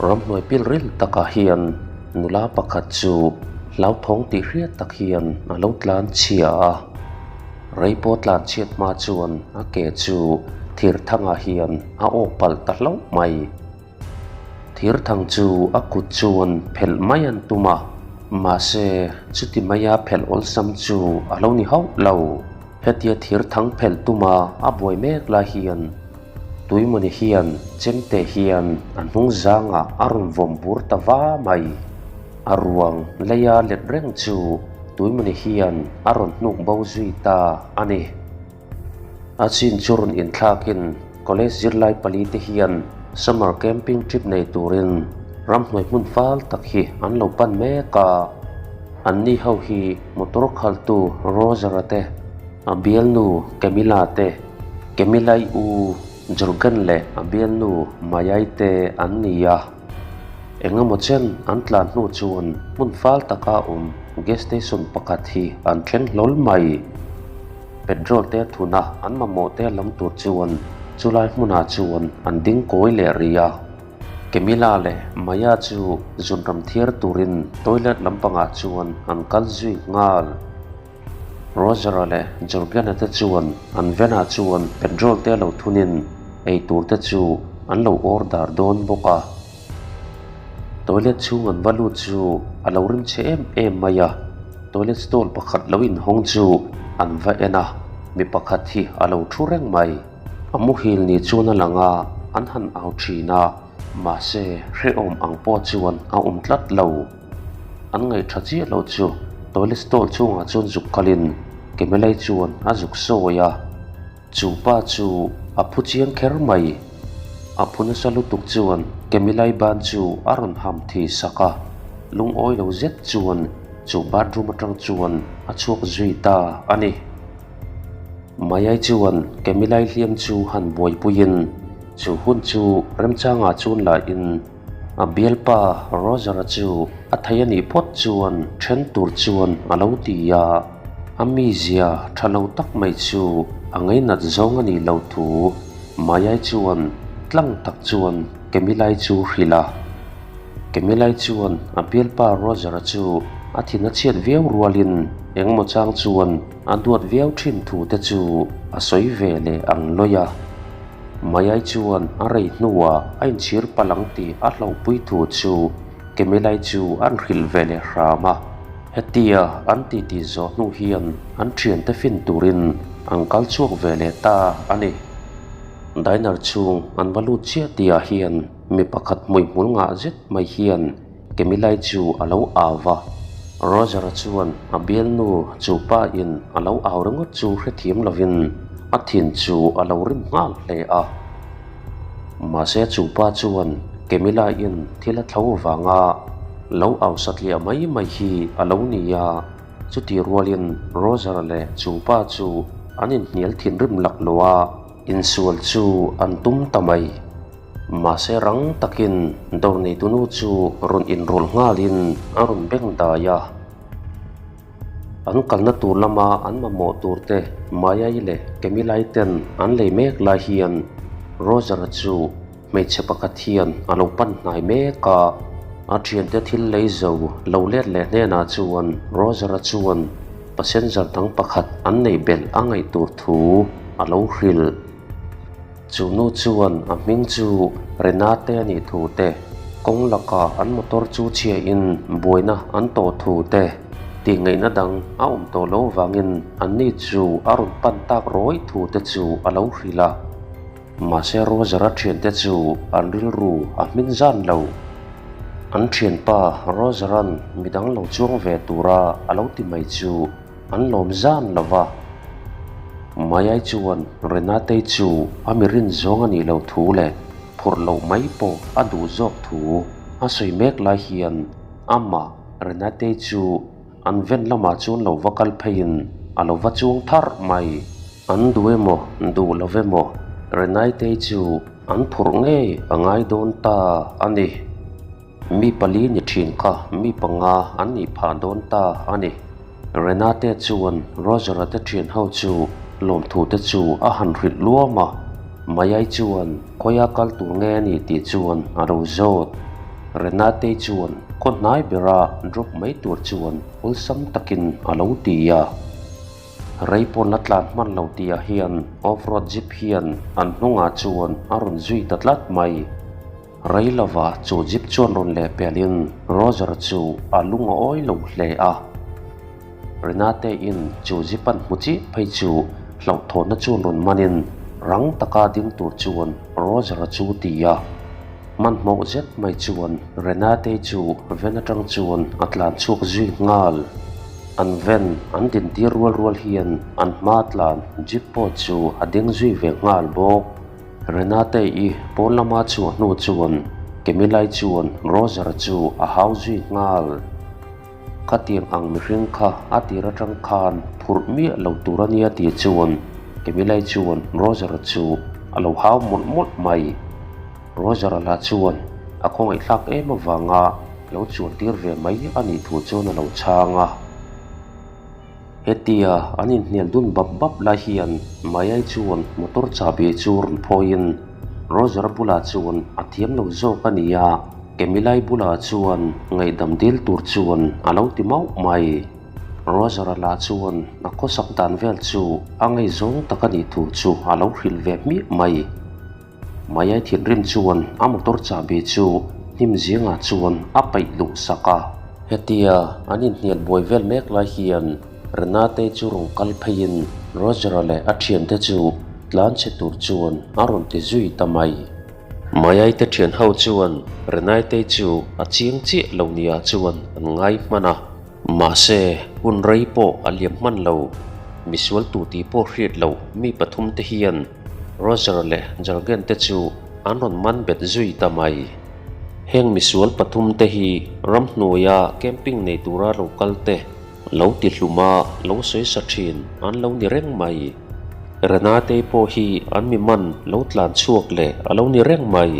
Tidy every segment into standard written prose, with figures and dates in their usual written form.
Ramhnuai pil ril takah hian nula pakhat chu hlauthawng tih hriat tak hian a lo tlan chhia a. Rei pawh tlan chhiat hma chuan a ke chu thir thangah hian a awk palh ta hlauh mai. Thir thang chu a kut chuan phelh mai an tum a, mahse chuti maia phelh awlsam chu a lo ni hauh lo. Hetia thir thang phelh tuma a buai mek lai hian Tuimawni hian chemte hian a hnung zangah a rawn vawm bur ta va mai. A ruang leia let reng chu Tuimawni hian a rawn hnuk bo zui ta a ni. A chin chu rawn inthlakin college zirlai palite hian summer camping trip nei turin ramhnuai hmun fal tak hi an lo pan mek a. Anni ho hi motor khaltu Roger-a te, a bialnu Camilla te, Camilla-i u Jurgen leh a bialnu Maya-i te an ni a. Engemaw chen an tlan hnu chuan hmun fal taka awm gas station pakhat hi an thleng hlawl mai. Petrol te thuna an mamawh te lam tur chuan chulai hmunah chuan an ding kawi leh rih a. Camilla leh Maya chu zunram thiar turin toilet lampangah chuan an kal zui nghal. Roger-a leh Jorgen-a te chuan an van-ah chuan petrol te lo thunin ei tur te chu an lo order dawn bawk a. Toilet chhung an va lut chu a lo rim chhe em em mai a, toilet stall pakhat lo inhawng chu an va en a, mi pakhat hi a lo thu reng mai. A muhil ni chuan a lang a, an han au thin a, mahse hrehawm ang pawh chuan a awm tlat lo. An ngaihṭha chiah loh chu toilet stall chhungah chuan zuk kalin Kemelai chuan a zuk sawi a. Chu pa chu a phu chiang kher mai. A phu nasa lutuk chuan Kemilai ban chu a rawn ham thi sak a, lungawi lo zet chuan chu bathroom atang chuan a chhuak zui ta a ni. Mayai chuan Kemilai hliam chu han buaipuiin chu hun chu remchangah chuan lahin a bialpa Roger-a chu a thei a nih phawt chuan then tur chuan a lo ti a. A mizia tha lo tak mai chu a ngainat zawng a nih loh thu Mayai chuan tlang tak chuan Kemilai chu hrilh a. Kemilai chuan a bialpa Roger-a chu a thin a chhiat viau rualin engmaw chang chuan a duat viau thin thu te chu a sawi ve leh ang lawih a. Mayai chuan a rei hnuah a inchhir palh ang tih a hlauhpui thu chu Kemilai chu an hrilh ve leh hram a. Hetia an titi zawh hnu hian an thiante fin turin an kal chhuak ve leh ta a ni. Diner chhung an va lut chiah tihah hian mi pakhat hmuihmul ngah zet mai hian Kemilai chu a lo au va. Roger-a chuan a bialnu chu pa in a lo au ringawt chu hrethiam lovin a thin chu a lo rim nghal hle a. Mahse chu pa chuan Camilla-in thil a thlo vanga lo au satliah mai mai hi a lo ni a, chutih rualin Roger leh chu pa chu an inhnial thinrim laklawh a, insual chu an tum ta mai. Mahse rang takin dawr neitunu chu rawn inrawlh nghalin a rawn beng dai a. An kalna tur lama an mamawh tur te Mayai leh Kemilai ten an lei mek lai hian Roger-a chu hmeichhe pakhat hian a lo pan hnai mek a. A thiante thil lei zo lo let leh hnenah chuan Roger-a chuan passenger dang pakhat an neih belh a ngaih tur thu a lo hrilh. Chu nu chuan a hming chu Renate a nih thu te, kawng lakah an motor chu chhiahin buaina an tawh thu te, tihngaihna dang a awm tawh lo vangin anni chu a rawn pan tak rawih thu te chu a lo hrilh a. Mahse Roger-a thiante chu an rilru a hmin zan lo. An thianpa Roger-a'n midang lo chuang ve tura a lo ti mai chu An lawm zan lo va. Mayai chuan Renatei chu a mi rin zawng a nih loh thu leh phurh loh mai pawh a duh zawk thu a sawi mek lai hian amah Renatei chu an ven lamah chuan lo va kal pheiin a lo va chuang tharh mai. An duh emaw duh lo emaw Renatei chu an phurh ngei a ngai dawn ta a ni. Mi pali ni thin kha mi panga an nih phah dawn ta a ni. Renate chuan Roger-a te thian ho chu lawmthu te chu a han hrilh luam a, Mayai chuan khawia kal tur nge a ni tih chuan a lo zawt. Renate chuan khaw hnai bera drop mai tur chuan awlsam takin a lo ti a. Rei pawn la tlan hman lo tihah hian off-road jeep hian an hnungah chuan a rawn zui ta tlat mai. Rei lova chu jeep chuan rawn lehpelin Roger chu a lung a awi lo hle a. Renate in chu jeep an hmu chiah phei chu hlauhthawnna chuan rawn manin rang taka ding tur chuan Roger-a chu ti a. Hmanhmawh zet mai chuan Renate chu ven atang chuan a tlan chhuak zui nghal. An ven an din tir rual rual hian an hma tlan jeep pawh chu a ding zui ve nghal bawk. Renate i pawn lama chhuah hnu chuan Kemilai chuan Roger-a chu a hau zui nghal. Khatiang ang mihring kha a tir atang khan phurh miah lo tur a nia tih chuan Kemilai chuan Roger-a chu a lo hau mawlh mawlh mai. Roger-a lah chuan a khawngaihthlak em avanga lo chuan tir ve mai a nih thu chuan a lo chhang a. Hetia an inhnial dun bap bap lai hian Mayai chuan motor chahbi chu rawn phawiin Roger-a bulah chuan a thiam lo zawk a ni a, Kemilai bulah chuan ngaihdam dil tur chuan a lo ti mauh mai. Roger-a lah chuan a khawsak dan vel chu a ngaihzawng tak a nih thu chu a lo hrilh ve hmiah mai. Mayai thinrim chuan a motor chahbi chu hnim zingah chuan a paih luh sak a. Hetia an inhnial buai vel mek lai hian Renate chu rawn kal pheiin Roger-a leh a thiante chu tlan chhe tur chuan a rawn ti zui ta mai. Mayai te thian ho chuan Renate chu a chiang chiah lo nia chuan an ngai hman a. Mahse, hun rei pawh a liam hman lo. Misual tu tih pawh hriat loh mi pathum te hian Roger leh Jurgen te chu an rawn man bet zui ta mai. Heng misual pathum te hi ramhnuaia camping nei tura lo kal te lo ti hlum a, lo sawi sa thin an lo ni reng mai. Renate pawh hi an mi man lo tlan chhuak leh a lo ni reng mai.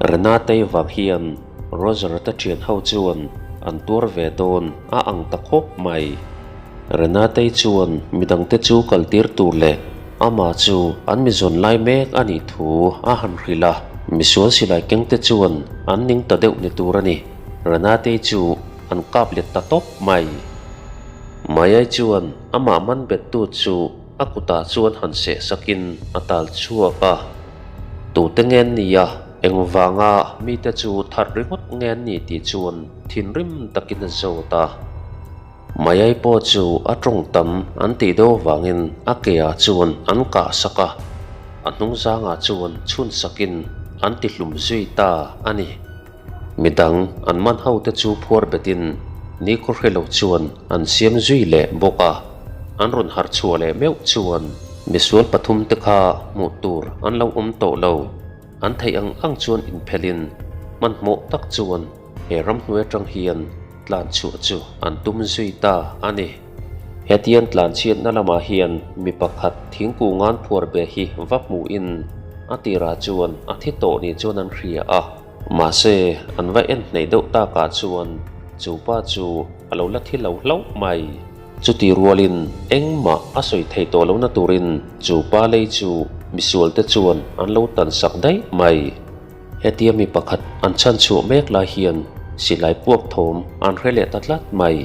Renate vang hian Roger te thian ho chuan an tuar ve dawn a ang ta khawp mai. Renate chuan midangte chu kaltir tur leh amah chu an mi zawn lai mek a nih thu a han hrilh a. Misual silai kengte chuan an ning ta deuh ni tur a ni. Renate chu an kap let ta tawp mai. Mayai chuan amah man bettu chu a kutah chuan han seh sakin a tal chhuak a. Tute nge an ni a, engvanga mite chu that ringawt nge an ni tih chuan thinrim takin a zawt a. Mayai pawh chu a tawng tam an tih deuh avangin a ke ah chuan an kah sak a, a hnung zangah chuan chhun sakin an ti hlum zui ta a ni. Midang an man ho te chu phuar betin nikhaw hre lo chuan an siam zui leh bawk a, an rawn harh chhuah leh meuh chuan misual pathum te kha hmuh tur an lo awm tawh lo. An theih ang ang chuan inphelhin hmanhmawh tak chuan he ramhnuai atang hian tlan chhuah chu an tum zui ta a ni. Hetiang tlan chhiatna lamah hian mi pakhat thingkunga'n phuar be hi va hmuhin a tirah chuan a thi tawh ni chuan an hria a, mahse an va en hnaih deuh takah chuan chu pa chu a lo la thi lo hlauh mai. Chuti rualin engmah a sawi theih tawh lohna turin chu pa lei chu misualte chuan an lo tan sak daih mai. Hetia mi pakhat an chhan chhuah mek lai hian silai puak thawm an hre leh ta tlat mai.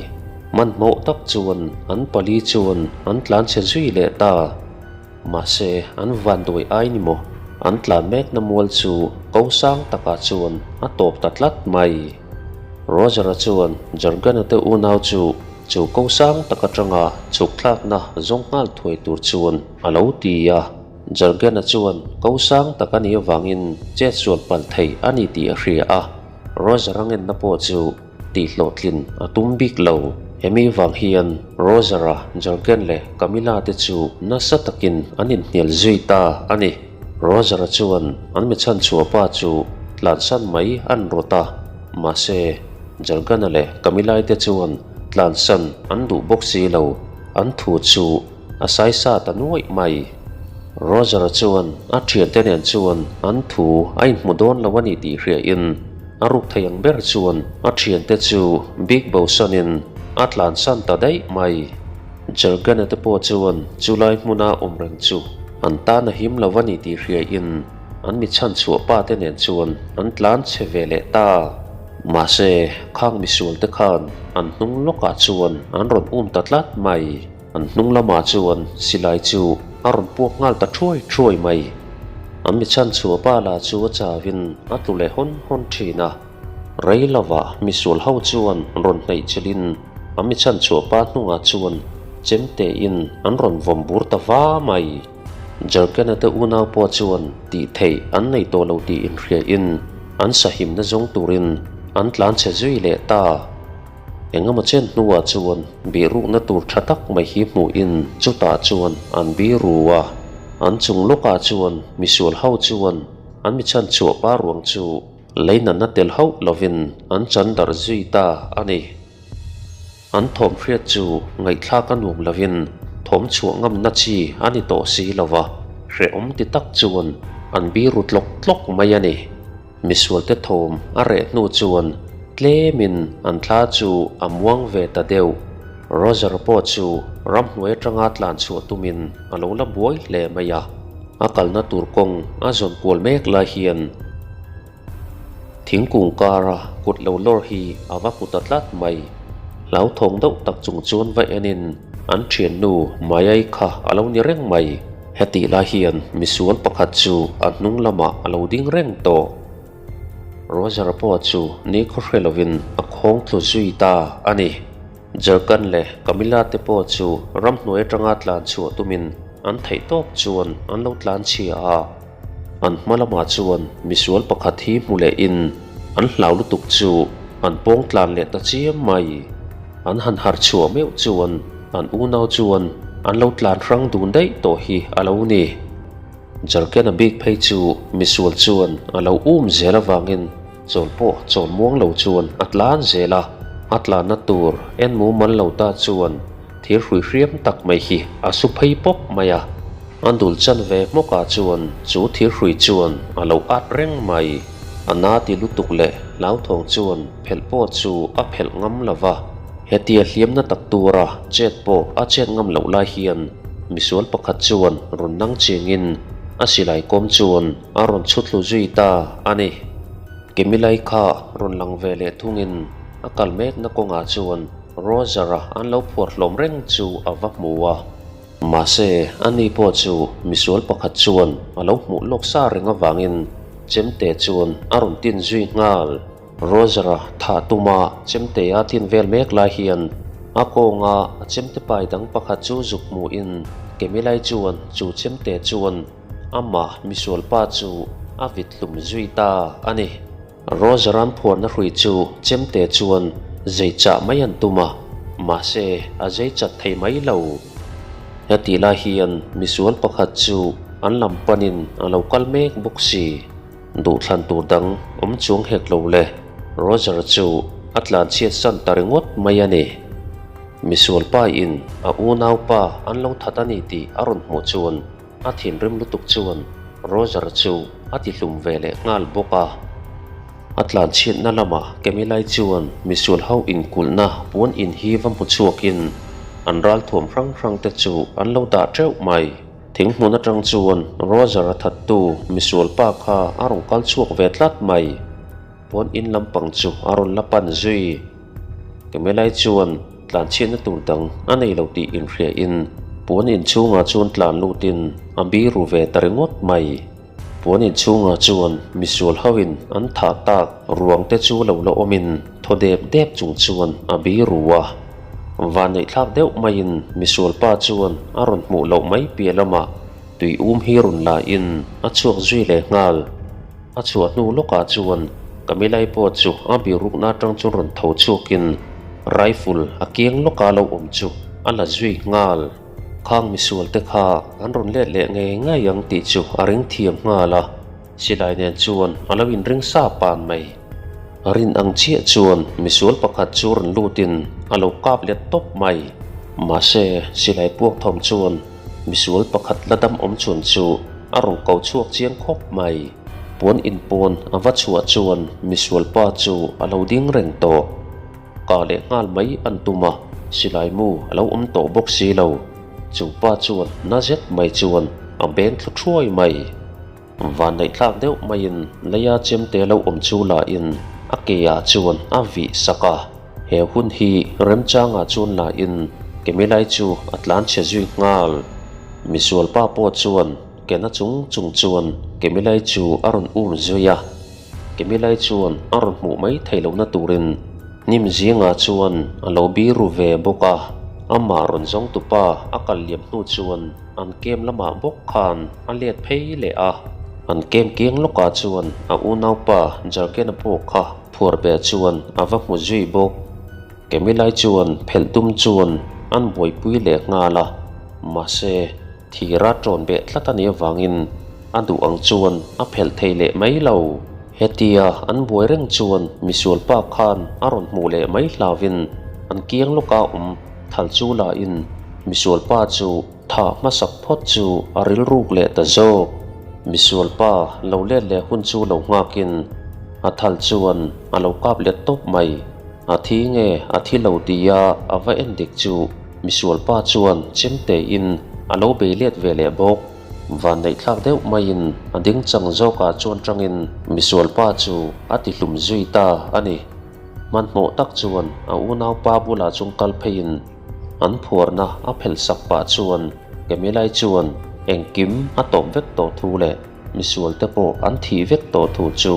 Hmanhmawh tak chuan an pali chuan an tlan chhe zui leh ta. Mahse an vanduai ai ni maw? An tlan mekna mual chu ko sang takah chuan a tawp ta tlat mai. Roger-a chuan Jurgen-a te unau chu chu ko sang tak atanga chhuk thlakna zawng nghal thuai tur chuan a lo ti a. Jurgen-a chuan ko sang tak a nih avangin chet sual palh thei a ni tih a hria a, Roger-a ngenna pawh chu tihhlawhtlin a tum bik lo. Hemi vang hian Roger-a, Jurgen leh Camilla te chu nasa takin an inhnial zui ta a ni. Roger-a chuan an mi chhanchhuah pa chu tlansan mai an rawt a, mahse Jurgen-a leh Camilla-i te chuan tlansan an duh bawk si lo, an thu chu A saisa ta nuaih mai. Roger-a chuan a thiante nen chuan an thu a inhmu dawn lo a ni tih hriain a ruk thei ang ber chuan a thiante chu bik bosanin a tlansan ta daih mai. Jurgen-a te pawh chuan chulai hmuna awm reng chu an tan a him lo a ni tih hriain an mi chhanchhuah pa te nen chuan an tlan chhe ve leh ta. Mahse, khang misual te khan an hnung lawkah chuan an rawn um ta tlat mai. An hnung lamah chuan silai chu a rawn puak nghal ta thuai thuai mai. An mi chhanchhuah pa lah chu a chauin a tlu leh hawn hawn thin a. Rei lovah misual ho chuan rawn hnaih chilhin an mi chhanchhuah pa hnungah chuan chemtein an rawn vawm bur ta va mai. Jerkena te unau pawh chuan tih theih an nei tawh lo tih inhriain an sahimna zawng turin an tlan chhe zui leh ta. Engemaw chen hnuah chuan bihrukna tur tha tak mai hi hmuhin chutah chuan an biru a. An chung lawkah chuan misual ho chuan an mi chhanchhuah pa ruang chu lei natna tel hauh lovin an chan darh zui ta a ni. An thawm hriat chu ngaihthlak a nuam lovin thawm chhuah ngamna chi a ni tawh si lo va, hrehawm ti tak chuan an biru tlawk tlawk mai a ni. Misualte thawm a reh hnu chuan tlemin an thla chu a muang ve ta deuh. Roger pawh chu ramhnuai atanga tlan chhuah tumin a lo la buai hle mai a, a kalna tur kawng a zawn kual mek lai hian, Thingkung kara kut lo lawr hi a va hmu ta tlat mai. Hlauthawng deuh tak chung chuan va enin an thiannu Mayai kha a lo ni reng mai. Hetih lai hian misual pakhat chu a hnung lamah a lo ding reng tawh. Roger pawh chu nikhaw hre lovin a khawng tlu zui ta a ni. Jerkan leh Camilla te pawh chu ramhnuai atanga tlan chhuah tumin an theih tawp chuan an lo tlan chhia a. An hma lamah chuan misual pakhat hi hmu lehin an hlau lutuk chu an pawng tlan leh ta chiam mai. An han harh chhuah meuh chuan an unau chuan an lo tlan hrang dun daih tawh hi a lo ni. Jarkena bik phei chu misual chuan a lo um zel avangin chawl pawh chawl muang lo chuan a tlan zel a, a tlanna tur en mumal lo ta chuan thir hrui hriam tak mai hi a su phei pawp mai a. A dul chan ve hmawkah chuan chu thir hrui chuan a lo at reng mai. A na ti lutuk leh hlauthawng chuan phelh pawh chu a phelh ngam lo va. Hetia hliamna tak tura chet pawh a chet ngam loh lai hian misual pakhat chuan rawn nang chingin a silai kawm chuan a rawn chhu thlu zui ta a ni. Kemilai kha rawn lang ve leh thungin a kal mekna kawngah chuan Roger-a an lo phuar hlawm reng chu a va hmu a. Mahse, ani pawh chu misual pakhat chuan a lo hmuh lawk sa reng avangin chemte chuan a rawn tin zui nghal. Roger-a thah tuma chemte a tin vel mek lai hian a kawnga a chemte pai dang pakhat chu zuk hmuhin Kemilai chuan chu chemte chuan amah misual pa chu a vit hlum zui ta a ni. Roger-a'n phuarna hrui chu chemte chuan zei chah mai an tum a, mahse a zei chat thei mai lo. Hetih lai hian misual pakhat chu an lam panin a lo kal mek bawk si. Duhthlan tur dang awm chuang hek lo le, Roger chu a tlanchhiat san ta ringawt mai a ni. Misual pa in a unau pa an lo that a ni tih a rawn hmuh chuan A thinrim lutuk chuan Roger chu a ti hlum ve leh nghal bawk a. A tlanchhiatna lamah Kemilai chuan misual ho inkulhna puan in hi va hmu chhuakin an ralthuam hrang hrang te chu an lo dah teuh mai. Thing hmun atang chuan Roger a thattu misual pa kha a rawn kal chhuak ve tlat mai. Puan in lampang chu a rawn la pan zui. Kemelai chuan tlanchhiatna tur dang a nei lo tih inhriain puan inchhungah chuan tlan lutin a biru ve ta ringawt mai. Puan inchhungah chuan misual hoin an thah tak ruang te chu lo la awmin thaw dep dep chung chuan a biru a. Vanneihthlak deuh maiin misual pa chuan a rawn hmuh loh mai piah lamah tui um hi rawn lain a chhuak zui leh nghal. A chhuah hnu lawkah chuan Camilla-i pawh chu a birukna atang chuan rawn tho chhuakin rifle a kiang lawka lo awm chu a la zui nghal. Khang misual te kha an rawn let leh ngei ngei ang tih chu a ring thiam nghal a, silai nen chuan a lo inring sa pan mai. A rin ang chiah chuan misual pakhat chu rawn lutin a lo kap let tawp mai. Mahse, silai puak thawm chuan Misual pakhat la dam awm chuan chu a rawn ko chhuak chiang khawp mai. Puan inpawn a va chhuah chuan misual pa chu a lo ding reng tawh. Ka leh nghal mai an tum a, silai mu a lo awm tawh bawk si lo. Chu pa chuan na zet mai chuan a beng thlu thuai mai. Vanneihthlak deuh maiin leia chemte lo awm chu lahin a ke ah chuan a vih sak a. He hun hi remchangah chuan la in Kemilai chu a tlan chhe zui nghal. Misual pa pawh chuan ke na chung chung chuan Kemilai chu a rawn um zui a. Kemilai chuan a rawn hmuh mai theih lohna turin hnim zingah chuan a lo biru ve bawk a. Amah rawn zawng tupa a kal liam hnu chuan an kem lamah bawk khan a let phei leh a. An kem kiang lawkah chuan a unaupa Jargena pawh kha phuar beh chuan a va hmu zui bawk. Kemilai chuan phelh tum chuan an buaipui leh nghal a, mahse thira ṭawn beh tlat a nih avangin a duh ang chuan a phelh thei leh mai lo. Hetia an buai reng chuan misual pa khan a rawn hmuh leh mai hlauvin an kiang lawka awm thal chu lahin misual pa chu thah hmasak phawt chu a rilruk leh ta zawk. Misual pa lo let leh hun chu lo nghakin a thal chuan a lo kap let tawp mai. A thi nge a thi lo tia a va en dik chu misual pa chuan chem tein a lo bei let ve leh bawk. Vanneihthlak deuh maiin a ding chang zawkah chuan tangin misual pa chu a ti hlum zui ta a ni. Hmanhmawh tak chuan a unaupa bulah chung kal pheiin an phuarna a phelh sak pah chuan Kemilai chuan engkim a tawp vek tawh thu leh misual te pawh an thih vek tawh thu chu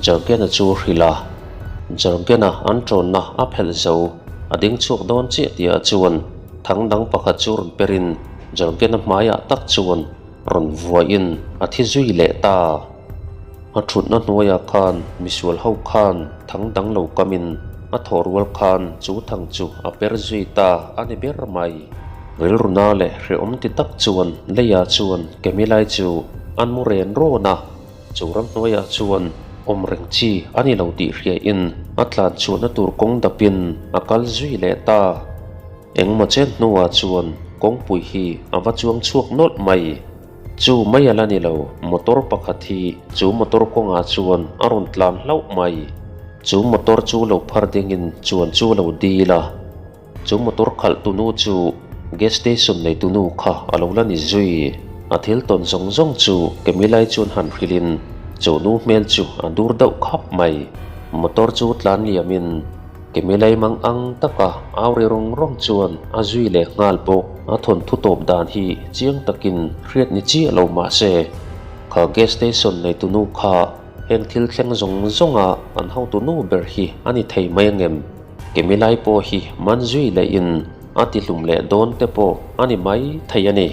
Jurgen-a chu hrilh a. Jurgen-a an tawnna a phelh zo a ding chhuak dawn chiah tihah chuan thang dang pakhat chu rawn perin Jurgen-a hmaiah tak chuan rawn vuahin a thi zui leh ta. A thutna hnuaiah khan misual ho khan thang dang lo kamin a thawh rual khan chu thang chu a per zui ta a ni ber mai. Rilruna leh hrehawm ti tak chuan leiah chuan Kemilai chu an mu ren rawn a, chu ramhnuaiah chuan awm reng chi a ni lo tih hriain a tlan chhuahna tur kawng dapin a kal zui leh ta. Engmaw chen hnuah chuan kawngpui hi a va chuang chhuak nawlh mai. Chu mai a la ni lo, motor pakhat hi chu motor kawngah chuan a rawn tlan hlauh mai. Chu motor chu lo phar dingin chuan chu a lo dil a. Chu motor khalh tunu chu gas station nei tunu kha a lo la ni zui. A thil tawn zawng zawng chu Kemilai chuan han hrilhin chu nu hmel chu a dur deuh khap mai. Motor chu tlan liamin Kemilai mang ang taka au ri rawng rawng chuan a zui leh nghal bawk. A thawnthu tawp dan hi chiang takin hriat ni chiah lo mah se, kha gas station nei tunu kha heng thil thleng zawng zawnga an hotu nu ber hi a ni thei mai angem? Kemi lai pawh hi man zui leh in a ti hlum leh dawn te pawh a ni mai thei a ni.